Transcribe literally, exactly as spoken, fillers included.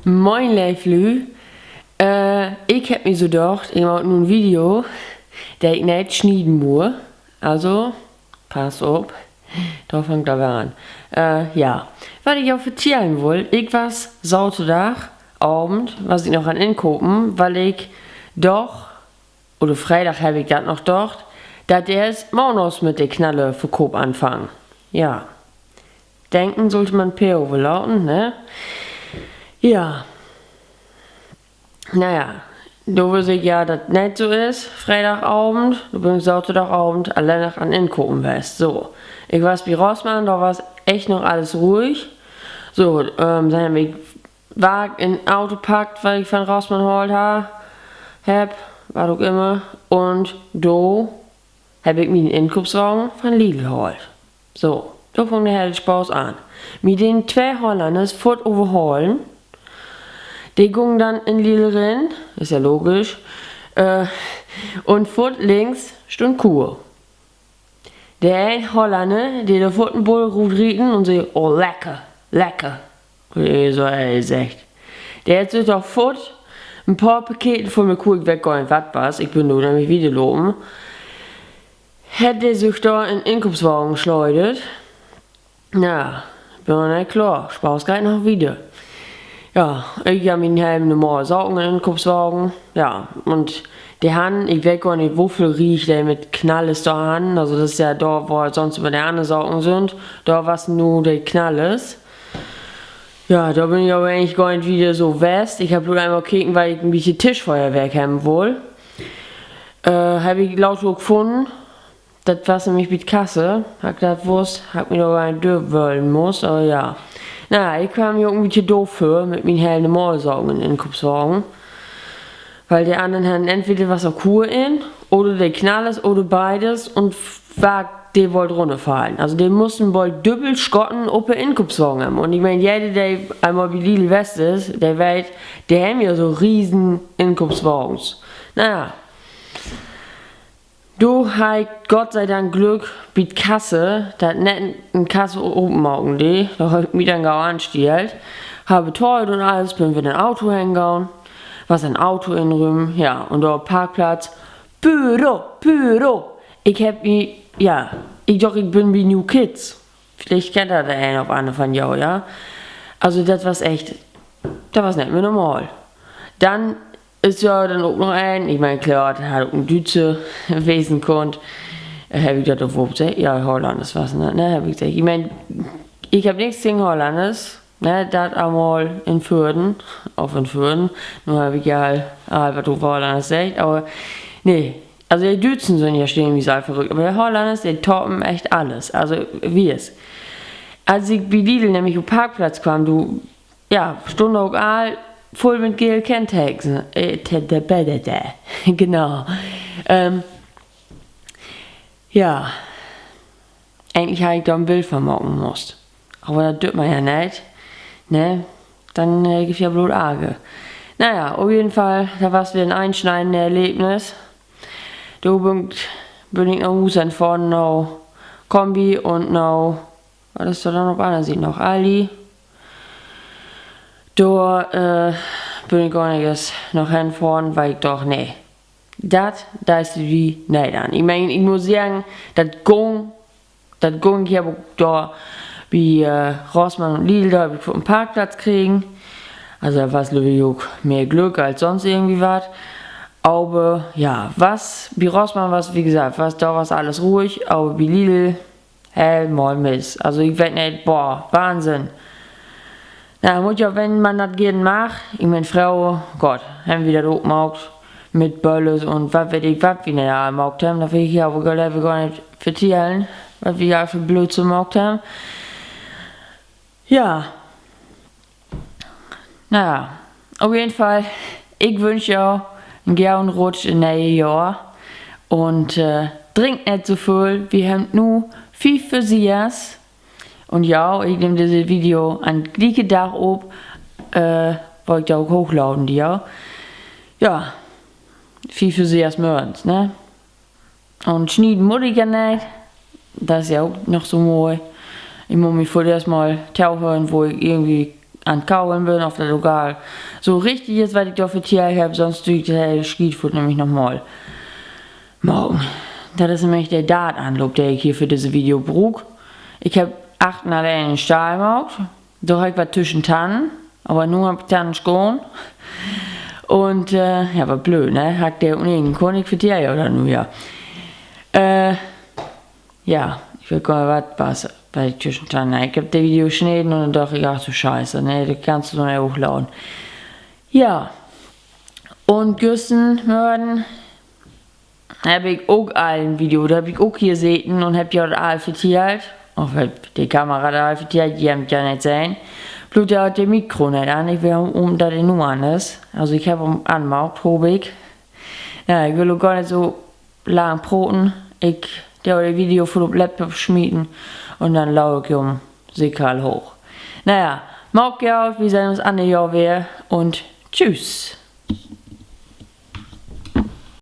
Moin, leev Lü. Äh, ik hebb mi so docht, ik maak nu en Video, dat ik neet snieden mutt. Also, pass op. Dor fang ik al weer an. Äh, ja. Wat ik jo vertellen wull, ik was Saterdag Avend, was ik noch an Inkopen, wiel ik doch, oder Freedag hebb ik dat noch docht, dat eerst maandags mit de Knallenverkoop anfangen. Ja. Denken sollt man peer överlaten, ne? Ja. Na ja, do wüss ik ja, dat dat neet so is, Freedagavend, do bün ik Saterdagavend alleen noch an Inkopen west. So, ik was bi Rossmann, dor was echt noch alles ruhig. So, ähm, denn heff ik Wark in Auto packt, wat ik van Rossmann haalt ha-, hebb, wat ok immer. Un do hebb ik mien Inkoopswagen van Lidl haalt. So, do fung de hele Spaaß an. Mi den twee Hollanders foort överhalen. De gungen denn in Lidl rin, is ja logisch. Äh, un foort links stunn Kur. De een Hollander, de dee foort en Bull rutrieten un see: Oh, lecker, lecker. So, he seggt. De hett sük doch foort en poor Paketen vull mit Kur, ik weet gor neet, wat was, ik bün dor nämlich wiederlopen. Hett de sük dor in Inkoopswagen sleudert. Na, bün ik klaar. Spaaß geiht noch wieder. Ja, ik ja mien heel normaal Saken in Inkoopswagen. Ja, un de harrn, ik weet gor neet, woveel Rieg de mit Knallers dor harrn. Also, dat is ja dor, wo sünst immer de anner Saken sünd. Dor was nu de Knallers. Ja, dor bün ik aver egentlich gor neet wieder so west. Ik hebb bloot eenmal keken, wiel ik en bietje Tischfeuerwerk hebben wull. Äh, hebb ik later ok funnen. Dat was nämlich bi de Kasse. Harr ik dat wusst, harr ik mi dor gor neet dörwöhlen musst, aver ja. Na, ik kaam mi ok en bietje doof vör mit mien heel normaal Saken in Inkoopswagen. Wiel de annern harrn entweder was Kur in, oder de Knallers, oder beides, un Wark, de wull runnerfallen. Also, de mussen woll dübbelt Schotten op de Inkoopswagen hebben. Un ik meen, jeder, de eenmal bi Lidl west is, de weet, de hebben ja so riesen Inkoopswagens. Na ja. Do harr ik Gott sei Dank Glück bi de Kasse, dat neet en Kasse openmaken dee. Dor heff ik mi denn gau anstellt, harr betahlt un allens, bün weer in Auto hengahn, was in Auto inrümen, ja, un dor op Parkplatz: Büro, Büro. Ik hebb mi, ja, ik doch, ik bün bi New Kids. Villicht kennt dat de een of anner van jo, ja. Also, dat was echt, dat was neet mehr normaal. Denn is ja denn ok noch een, ik meen, klaar, dat harr ok en Düütser wesen kunnt. Äh, heff ik dat överhaupt seggt? Ja, Hollanders wassen dat, ne, heff ik seggt. Ik meen, ik heff nix gegen Hollanders, ne, dat al mal in Vörden, of in Vörden. Nu heff ik ja al, al wat över Hollanders seggt, aver nee. Also, de Düütsen sünd ja stellenwies verrückt, aver de Hollanders, de toppen echt allens. Also, wiss. As ik bi Lidl nämlich op Parkplatz kwamm, du, ja, stunn ok all vull mit geel Kenntekens, äh, te-, de-, be-, de-, de-, genau. Ähm, ja. Egentlich harr ik dor en Bild van maken musst. Aver dat dörf man ja neet, ne? Denn, äh, gifft ja bloot Arger. Na ja, op jeden Fall, dat was weer en einschneidende Erlebnis. Do bün, bün ik na Huus hen fohren, na Kombi un na, wat is dor denn op anner Siet noch? Aldi. Dor, äh, bün ik gor nich eerst noch hen fohren, wiel ik doch, nee, dat deist du di neet an. Ik meen, ik mutt seggen, dat gung, dat gung, ik heff ok dor bi, äh, Rossmann un Lidl, dor heff ik foort en Parkplatz kregen. Also, dat was, glööv ik, ok mehr Glück as sünst irgendwie wat. Aver, ja, was, bi Rossmann was, wie gesagt, was, dor was allens ruhig, aver bi Lidl, helemaal mis. Also, ik weet neet, boah, Wahnsinn. Na, mutt ja, wenn man dat geern mag, ik meen, fröher, Gott, hebben wi dat ok maakt mit Böllers un wat weet ik, wat wi neet all maakt hebben. Dat will ik hier aver gor, lever gor neet vertellen, wat wi all för Blödsinn maakt hebben. Ja. Na ja, op jeden Fall, ik wünsch jo en goden Rutsch in nee'e Johr. Un, äh, drinkt neet so völ. Wi hebben nu fief vör sess. Un ja, ik nehm disse Video an glieke Dag op, äh, wo ik dat ok hoochladen do. Ja, fief vör sess morgens, ne? Un snieden mutt ik ja neet. Dat is ja ok noch so moi. Ik mutt mi vöreerst mal tohören, wo ik irgendwie an 't Kaulen bün, of dat egal. So richtig is, wat ik dor vertellt hebb, sünst düürt de hele Schiet nämlich noch mal. Maken. Dat is nämlich de Dartanloop, de ik hier för disse Video bruuk. Ik hebb achtern alleen en Stall maakt. Dor harr ik wat tüschen Tannen. Aver nu hebb ik Tannen schoon. Un, äh, ja, wat blööd, ne? Harr ik de ok nich kunnt, ik vertell jo dat nu ja. Äh, ja, ik weet gor nich, wat was, wat ik tüschen Tannen. Ik hebb de Video sneden un denn doch ik, ach du Scheiße, nee, dat kannst du so nich hoochladen. Ja. Un güstern Mörgen hebb ik ok al en Video, dor hebb ik ok hier seten un hebb jo dat al vertellt. Of hebb de Kamera dat al vertellt, ji hebbt 't ja nich sehn. Bloot dor hett de Mikro nich an, ik weet nich, dat de nu an is. Also ik hebb em anmaakt, hoop ik. Na, ik will ok gor nich so lang proten. Ik do de Video vör op Laptop smieten un denn laad ik em seker al hooch. Na ja, maakt goot, wi sehn uns anner Johr weer un tschüss.